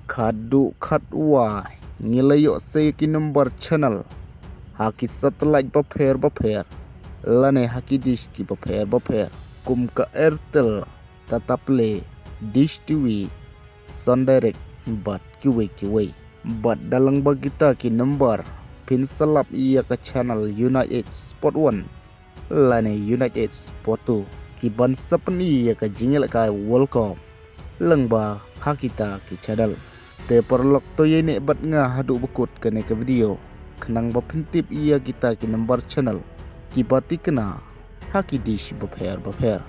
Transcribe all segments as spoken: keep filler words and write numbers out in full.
Khadduh khatwai ngi la ïoh sei ki number channel ha ki satellite bapher bapher lane ha ki dish ki bapher bapher, kum ka Airtel, Tata Play, Dish T V, Sun Direct bad kiwei kiwei. Bad da lang ba kita ki number phin sa lap ïa ka channel United Sport One lane United Sport Two, ki ban sa pyni ïa ka jingïalehkai World Cup lyngba ha kita ki channel. Te paralok, to ïaineh bad nga haduh ba kut kane ka video khnang ba phin tip ïa kita ki number channel ki ba tikna ha ki dish bapher bapher.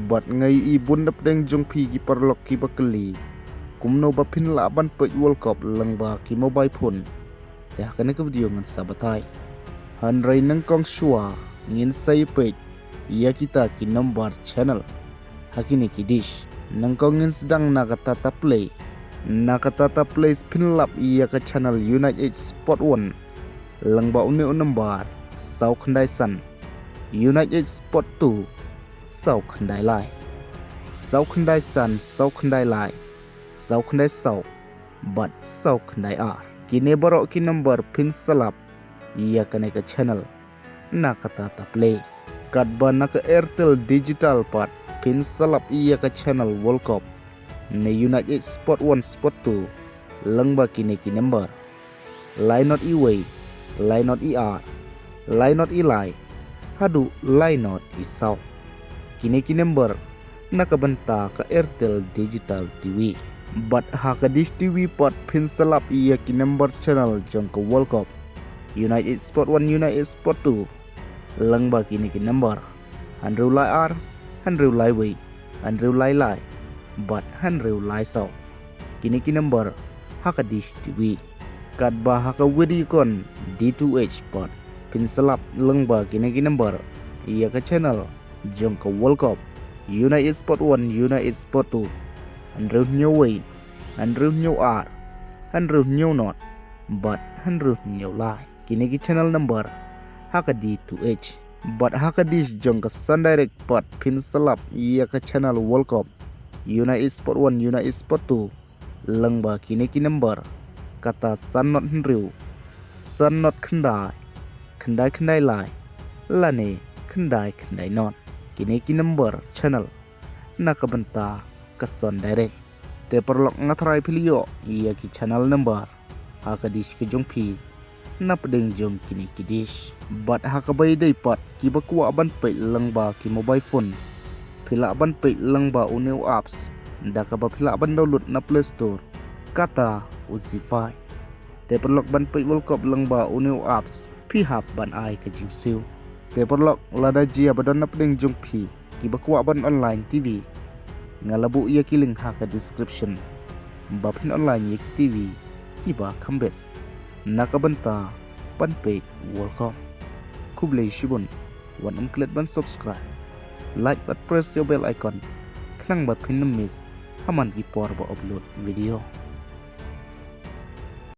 Bad nga ïohi bun na pdeng jong phi ki paralok ki ba kylli kumno ba phin lah ban peit World Cup lyngba ki mobile phone. Te ha kane ka video ngan sa batai. Hynrei nyngkong shuwa ngin sa ïa peit ïa kita ki number channel ha kine ki dish. Nyngkong ngin sdang na ka Tata Play. Na ka Tata Play phin lap ïa ka channel United Sport One lyngba une u number saw khyndai san, United Sport Two saw khyndai lai, saw khyndai san, saw khyndai lai, saw khyndai saw bad saw khyndai ar. Kine baroh ki number phin sa lap ïa kane ka channel na ka Tata Play. Katba na ka Airtel Digital pat phin sa lap ïa ka channel World Cup ne United Sport One, Sport Two lyngba kine ki number: lai not i wei, lai not i ar, lai not i lai, haduh lai not i saw. Kine ki number na ka bynta ka Airtel Digital T V. Bad ha ka Dish T V pat phin sa lap ïa ki number channel jong ka World Cup, United Sport One, United Sport Two lyngba kine ki number: hynriew lai ar, hynriew lai wei, hynriew lai lai bad hynriew lai saw. Kine ki number ha ka Dish T V. Katba ha ka Videocon D two H pat phin sa lap lyngba kine ki number ïa ka channel jong ka World Cup, United Sport One, United Sport Two, hynriew hynñiew wei, hynriew hynñiew ar, hynriew hynñiew not bad hynriew hynñiew lai. Kine ki channel number ha ka D two H. Bad ha ka dish jong ka Sun Direct pat phin sa lap ïa ka channel World Cup, United Sport One, United Sport Two lyngba kine ki number kata san not hynriew, san not khyndai, khyndai khyndai lai lane khyndai khyndai not. Kine ki number channel na ka bynta ka Sun Direct. Te paralok, nga tharai phi la ïoh ïa ki channel number ha ka dish ka jong phi na pdeng jong kine ki dish. Bad ha kaba ïadei pat kiba kwah ban peit lyngba ki mobile phone, phi lah ban peit lyngba une u apps da kaba phi lah ban download na Play Store, kata u Zee Five. Te paralok, ban peit World Cup lyngba une u apps phi hap ban ai ka jingsiew. Te paralok, lada jia ba don na pdeng jong phi kiba kwah ban online T V, nga la buh ïa ki link ha ka description ba phin online ïa ki T V kiba kham best na ka bynta ban peit World Cup. Khublei shibun. Wat nym klet ban subscribe, like bad press ïa u bell icon khnang ba phin nym miss ha man ki por ba upload video.